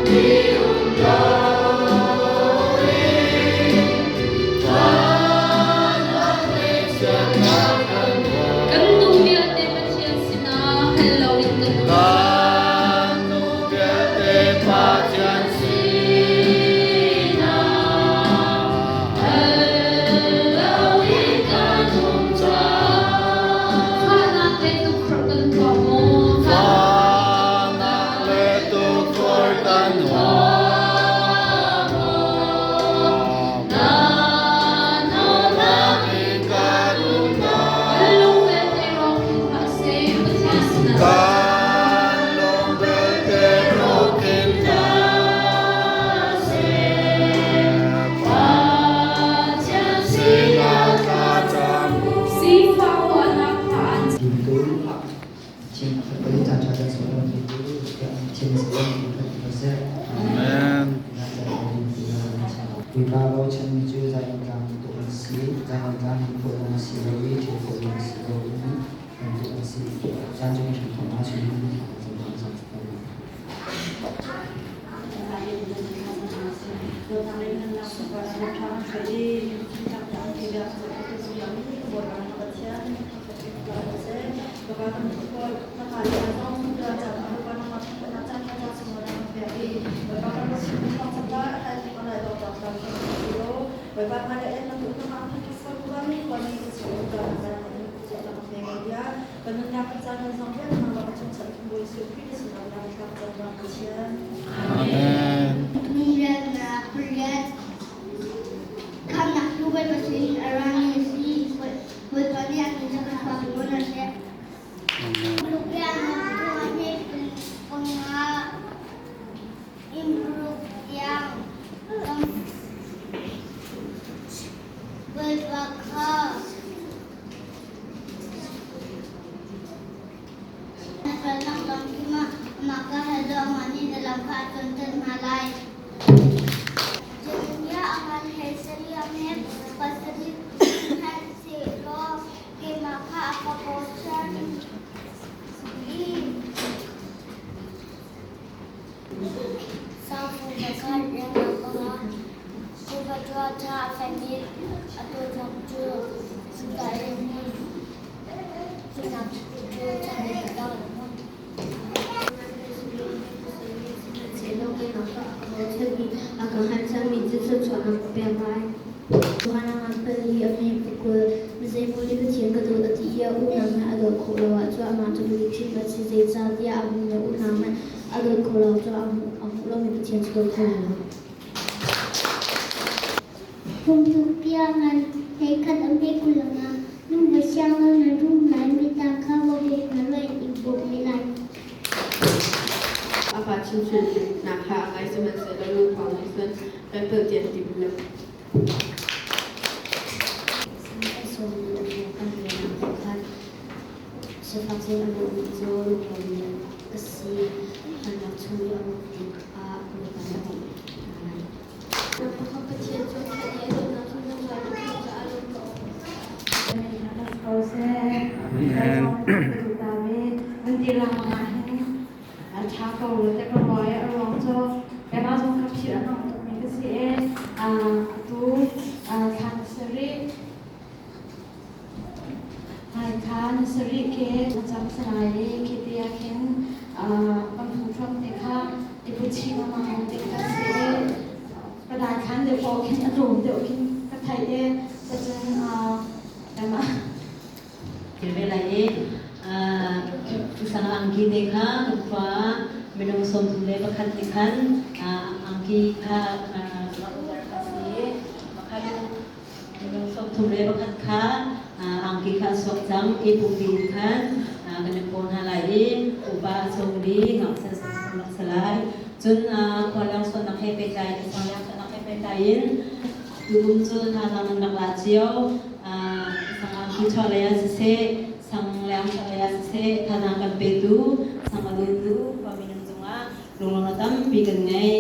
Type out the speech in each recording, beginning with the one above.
Kan nu vialte Pathian sinah hal loin kan um. Kan nu vialte Pathian sinah hal loin kan um caah. Fahnak le tukforh kan tuah maw? Fahnak le tukforh kan tuah maw? Na nawlnak in kan um Kan lung vialte rawk hin hlah seh, Pathian sinah Kan lung vialte rawk hin hlah seh, Pathian sinah thlacam u. Sifah ruahnak kha an Zumtu Pathian a khat i caan ṭha kan sunglawi tu Pathian sunglawi tu khat ko seh. Amen. Puipa bochanmi cu Zion tlang bantuk an si. Zion tlang hi phawh zong a si lo i ṭhil khawh zong a si lo i bantuk an si. Vancung i hramthawk ah chun in thla kan cam. Amen. Khamnak cu Bawipa sinin a rami a si. Bawipa nih a kan cakhat hna seh. Amen. Bawipa kha na felnak lamkim ah amah kha hal law amah nih na lam kha a cawnter hna lai. Jeremiah a ngan he sarih he pasarih hmanhsehlaw keimah kha a ka bochan i Sangfu pakhat riannak panga Kuva ṭha a fek i a dawtnak cu zungzal in hmun. Cunak cu chan in a dang hmun. Sihmanhsehlaw keimah kha a ka bochanmi, a ka hngalhcangmi cu thluachuahnak ka pek lai. Johan a ngan pali a hme pakul. Mizeimaw nih Pathian ka dawt a ti i a unau hmanh a dawt khawh lo ahcun amah cu lihchim a si. Zeicahtiah a hmuhmi a unau hmanh a dawt khawh lo ahcun a hmuh lomi Pathian cu dawt kho lai lo. Phungtluk bia ngan hleikhat a hme 20 ah nuva sianglo na rum lai, midang kha vawlei na ruah in bawmh me lai. A pa chimhhrinnak kha a ngai sihmanhsehlaw lungfang nih cun kan tiah a ti bal lo. Sifak sin a bawmmi cu lunglawmmi a si. Harnak chung i a um tikah Bawipa nih a bawmh hna lai. Pathian cu a ṭhat i a dawtnak cu zungzal in a caah lung ka awk. A ṭha ko rua te ka ruah i a ruang cu keimah zong ka philh a hmang tukmi ka si i atu thla ni sarih hmai thla ni sarih khi na cam si lai i khi ti ah khin kan phungthluk te kha i buchih lengmang ding kan si i ka daithlan deuh paoh khin a tlawm deuh khin ka theih i cun keimah Thil ve lai i tusang angki te kha kan khua ah minung 31 te khan angki kha rak order a si i pakhat minung 31 kha angki kha a suak cang i pumpi in khan kan i paw hna lai i upa a cung li ngakchia rak si lai. Cun khua leng sualnak he pehtlai in sang leng sualnak he pehtlai in Tukum cu thazaang nan rak la cio. Sang angki chuahlei ah siseh, sang leng chuahlei ah siseh, thazaang kan petu, sang a dawtu khuami nan cungah lunglawmhnak tampi kan ngei.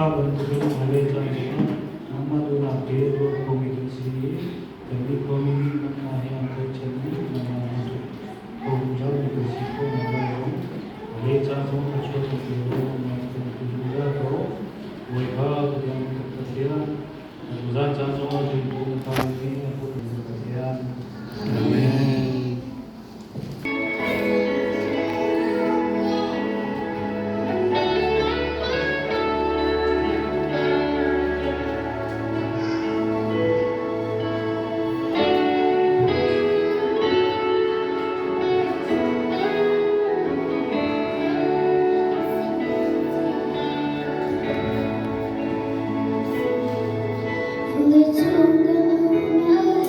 Bantukin hmailei caan zongah nangmah duhnak he tuah khomi kan si i kannih khuami nih nangmah he aan tlaihchan i nangmah aan zumh kho zungzalmi kan si khawh nakhnga lawng hmailei caan zong thluachuah kan pe law nangmah cu kan phu zungzal ko. Bawipa Pathian kan Pathian, zungzal caan zongah zumtu na fale nih a kut in Pathian. Amen. Vawleicung kan um ah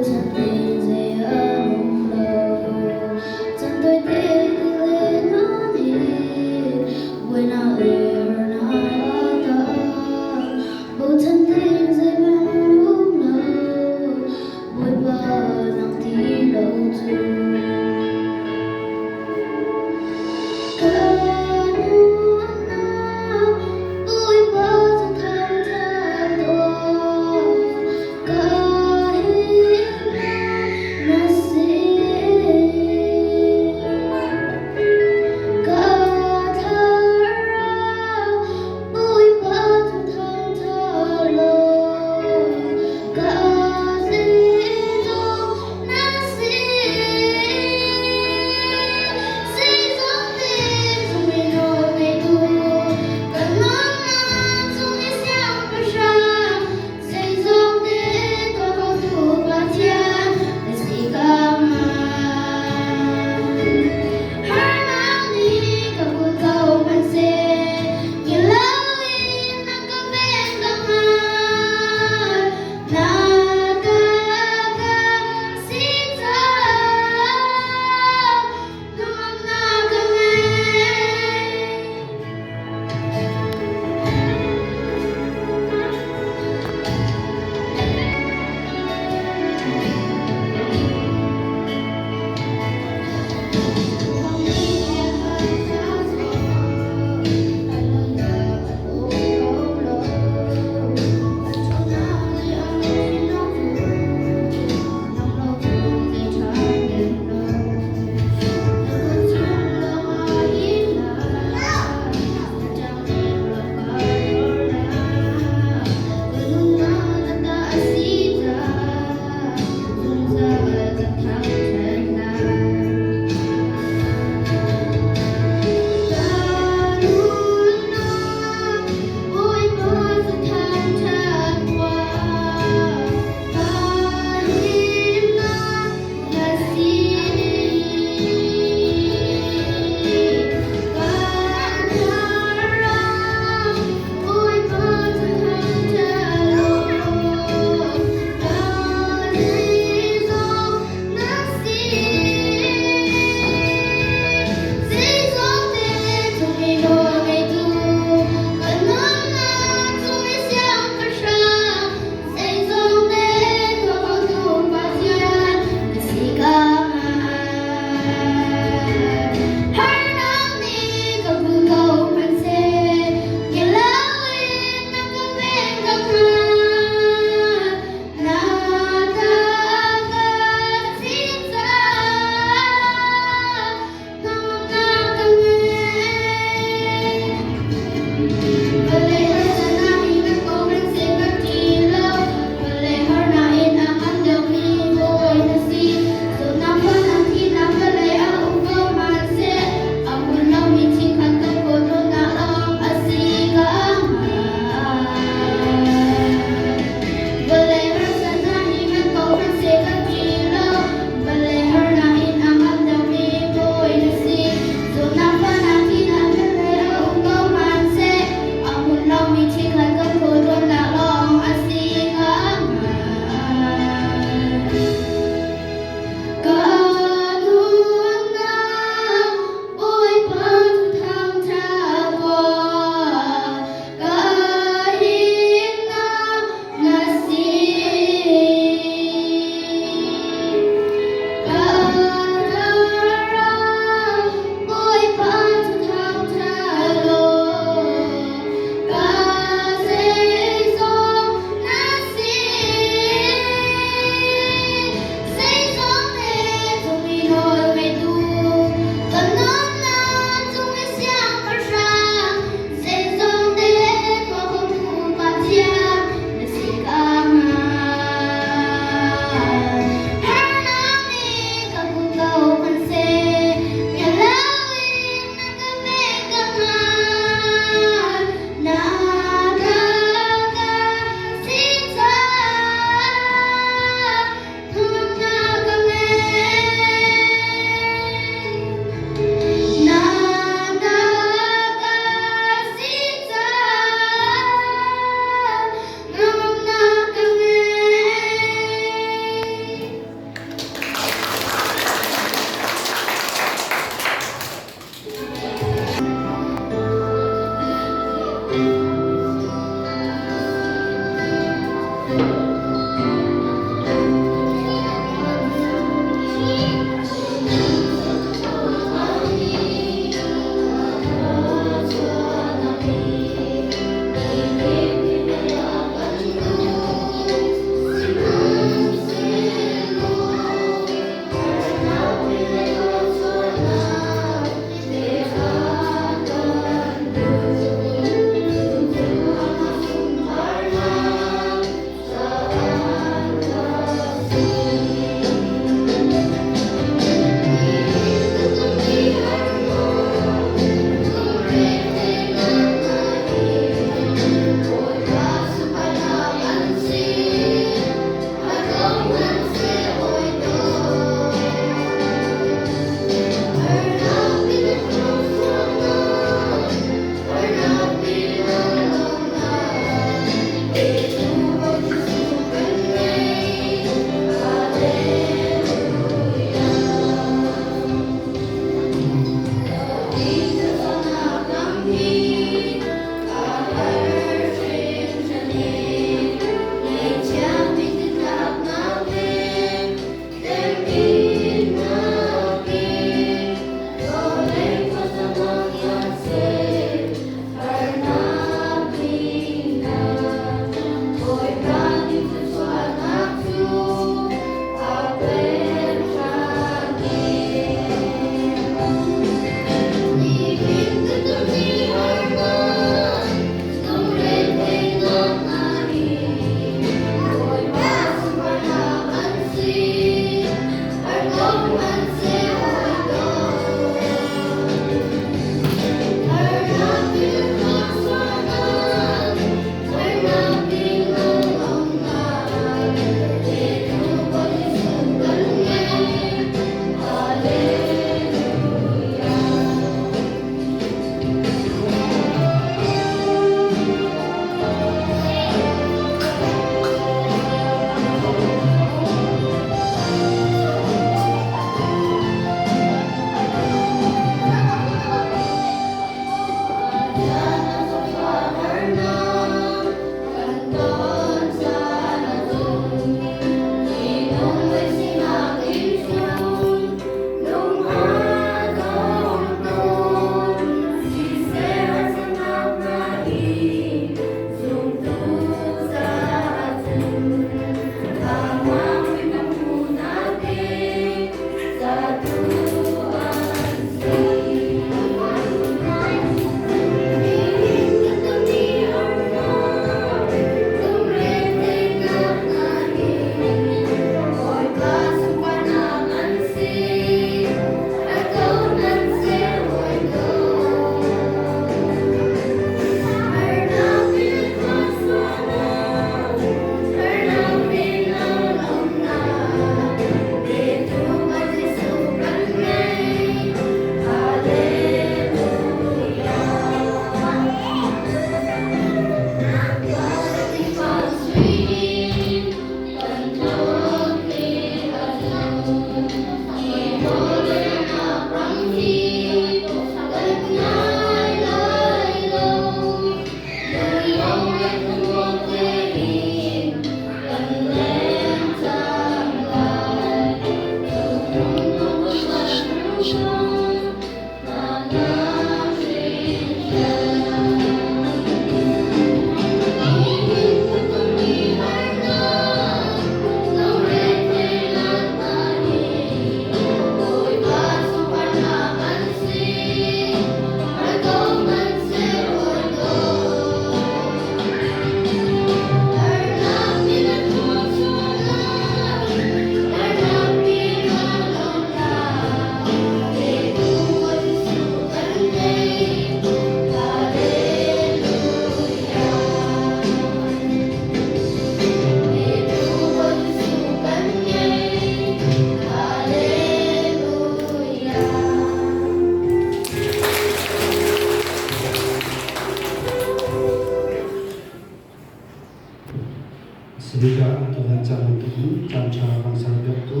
Tuhan caan bantukin caan ṭha kan serpiaktu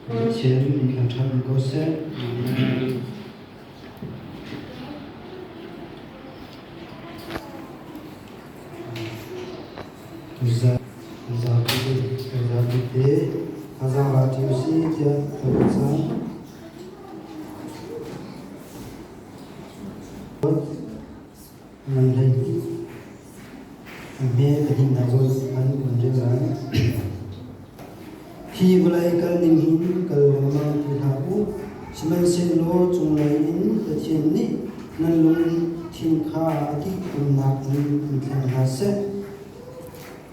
Pathian min thangṭhat in ko seh. Amen. Zapi te thazang ra ṭi usih tiah ka ruat cang. Nan hlei a hme pahnihnak zawn an kan rel lai. Hi vawlei kal ning hin kal lengmang ti hlah u, sihmanhsehlaw cunglei in Pathian nih nan lungthin kha a dih-umnak in in thleng hna seh.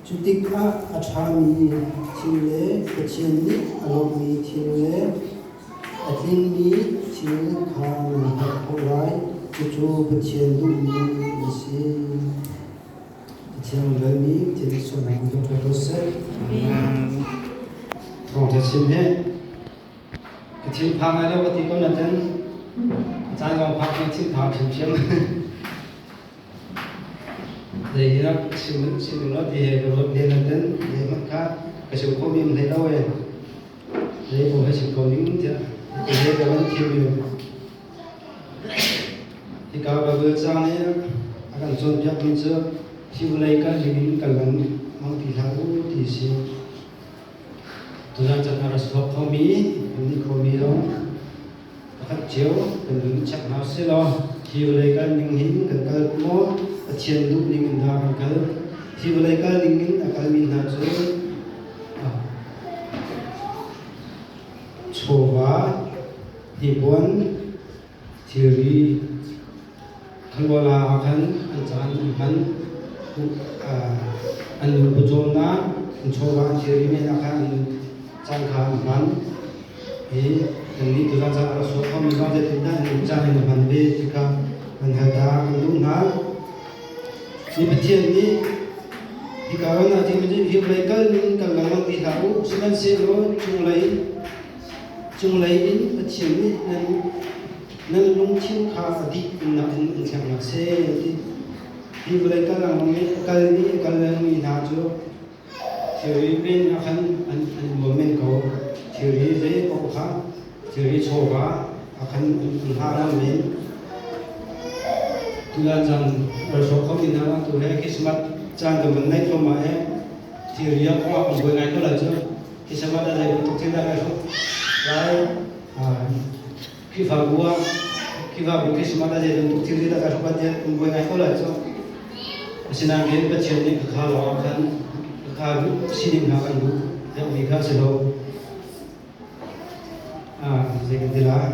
Cu tikah a ṭhami thil le Pathian nih a lawmhmi thil le a tlingmi thil kha nan hngalh khawh lai. Cucu Pathian duhmi a si. Pathian relmi thil sualnak in kan ko seh. Thawngṭha chim hi ka thinphang lai lo ka ti ko nain caan zong phak in thinphang ṭhiamṭhiam. Zeitindah chim ning ti he ka ruat len nain zeihmanh kha ka chim khawhmi um hlei lo ee. Zei kong he chim ko ning tiah he ka van thim i hika Bible caang nih a kan cawnpiakmi cu hi vawlei kal dingin kal lengmang ti hlah u ti a si. Tuzan chan a ra chuak khomi, kan nih khomi zong pakhat cio kan nun check hna usih law hi vawlei kal ning hin kan kal maw Pathian duh ning in dah kan kal? Hi vawlei kal ning in a kalmi hna cu chawva, hnipuan, thilri, khanwala ah khan an caan an hman. An nun pawcawmnak, an chawva, an thilri men ah khan an caan kha an hman. Hi kannih tuzan caan a rak suak khomi zong zeitindah an nun caan in a hman ve ti kha kan hal ta kan duh hna. Ni Pathian nih hika ram ah thim hi vawlei kal ning kal lengmang ti hlah u, sihmanhsehlaw cunglei cunglei in Pathian nih nan nan lungthin kha a dih nak in in thleng hna seh ti. Hi vawlei kal lengmang i a kal i a kal lengmi hna cu thilri men ah khan an nuam men ko. Thilri zei paoh kha thilri chawva ah khan an hna ngam men. Tulan caan ralhruang kho mi hna tu he Christmas caan kan van naih thluahmah he thilri ah kong ah kan buai ngai ko lai cu. Christmas ah zei bantuk thil dah kai hruk lai. Khrihfabu ah Khrihfabu Christmas ah zei bantuk thil dah kai hruk lai tiah kan buai ngai ko lai cu. Asinain Pathian nih khakha lawng ah khan khakha sining hna kan duh deuhmi kha a si lo. Zei kan ti lai?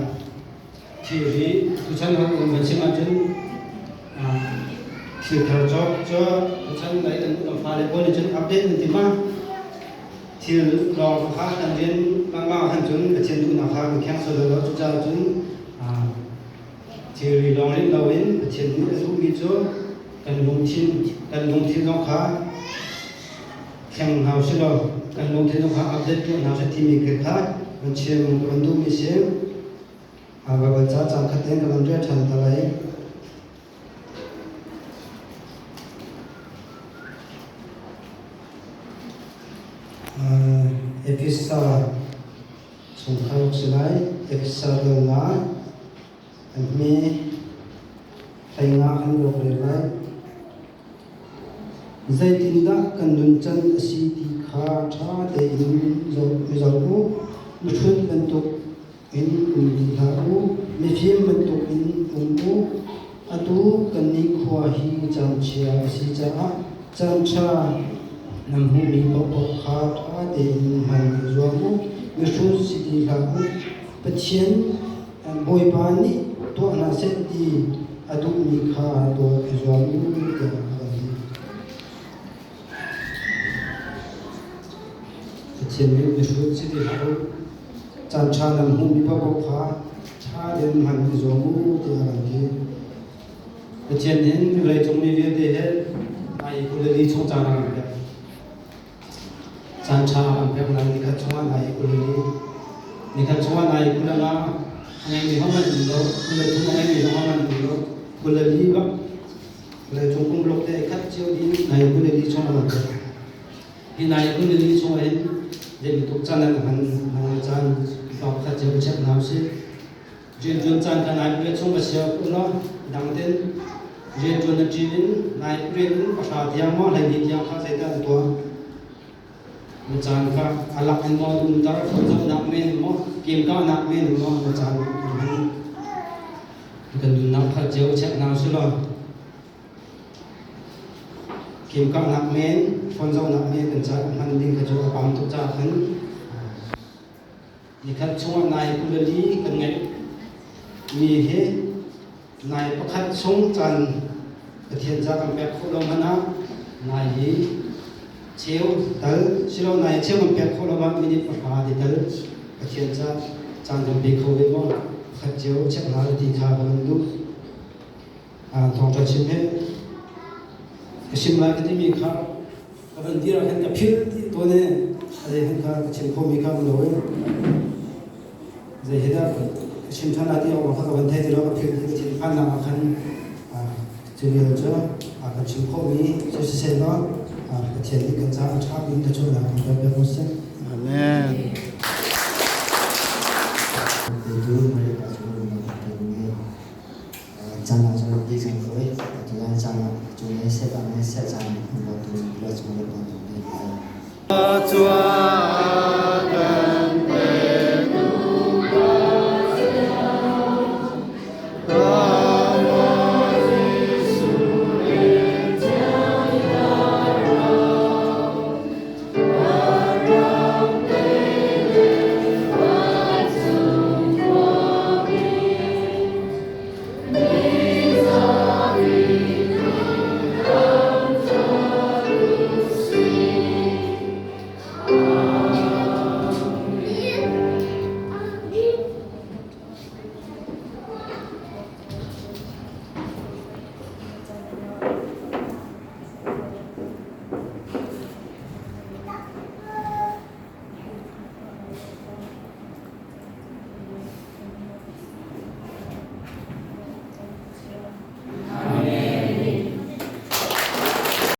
Thilri tuchan kan chim ahcun thil thar cawk cu tuchan lei kan fale pawl nih cun update an ti ma. Thil lawng kha kan rian lengmang ahkhan cun Pathian duhnak kha kan kheng sual lo. Cucaah cun thilri lawng rinh loin Pathian nih a duhmi cu kan lungthin zong kha thleng hna usih law kan lungthin zong kha update tuah hna usih timi kha kan chim kan duhmi si. Baibal ca caang khat in ka van rel ṭhan ta lai. Efesa chungkhar uk si lai. Efesa dal an hme hleinga an rawk rel lai. Zeitindah kan nuncan a si ti kha ṭha tein zoh u. Mihrut bantuk in um ti hlah u, mifim bantuk in um u. Atu kan nikhua hi caan chia a si caah caan ṭha nan hmuhmi paohpaoh kha ṭha tein hman i zuam u. Mihrut si ti hlah u. Pathian Bawipa nih tuah hna seh ti a duhmi kha tuah i zuam u tiah a kan ti. Pathian nih mihrut si ti hlah u. Caan ṭha nan hmuhmi paohpaoh kha ṭha tein hman i zuam u tiah a kan ti. Pathian nih vawleicung mi vialte he nai 22 chung caan a kan pek. Caan ṭha a kan pek nain nikhat chungah nai 22. Nikhat chungah nai 25 a ngeimi hohmanh um lo, 23 a ngeimi zong hohmanh um lo. 22 bak vawleicung pumluk te khat cio ding nai 22 chung a kan pek. Hi nai kun ni chung hin zei bantuk caan nan hman nang caan pa pakhat cio check hna usih. Rianṭuan caan kha nai pariat chung va chia u law dang ten rianṭuan na ṭin in nai pariat in pahra tiang maw 12 tiang kha zeidah na tuah? Na caan kha a lak in maw na umter, phone men maw, game kahnak men maw na caan na hman? Kan nunnak kha cio check hna usih law Game kahnak men, phone zohnak men kan caan a hman ding kha cu a pam tuk caah khan Nikhat chungah nai 24 kan ngeih mi hi nai pakhat chung caan Pathian ca kan pek khawh lo hmanh ah nai hi cheu tal silo nai cheu kan pek khawh lo ah minute 10 ti tal Pathian ca caan kan pe kho ve maw? Pakhat cio check hna ti kha ka van duh. Thawngṭha chim hi ka chim lai ka timi kha ka van dir ah khan ka philh dih tawn i a zei hmanh kha ka chim khawhmi kha um lo i zei hi dah ka chim ṭhan lai ti awk kha ka van thei ti lo. Ka philh dih. Ka thinphannak ah khan cu vial cu kan chim khawhmi cu siseh law Pathian nih kan caah a ṭha bik na cuannak kan pek piak u sih. Amen.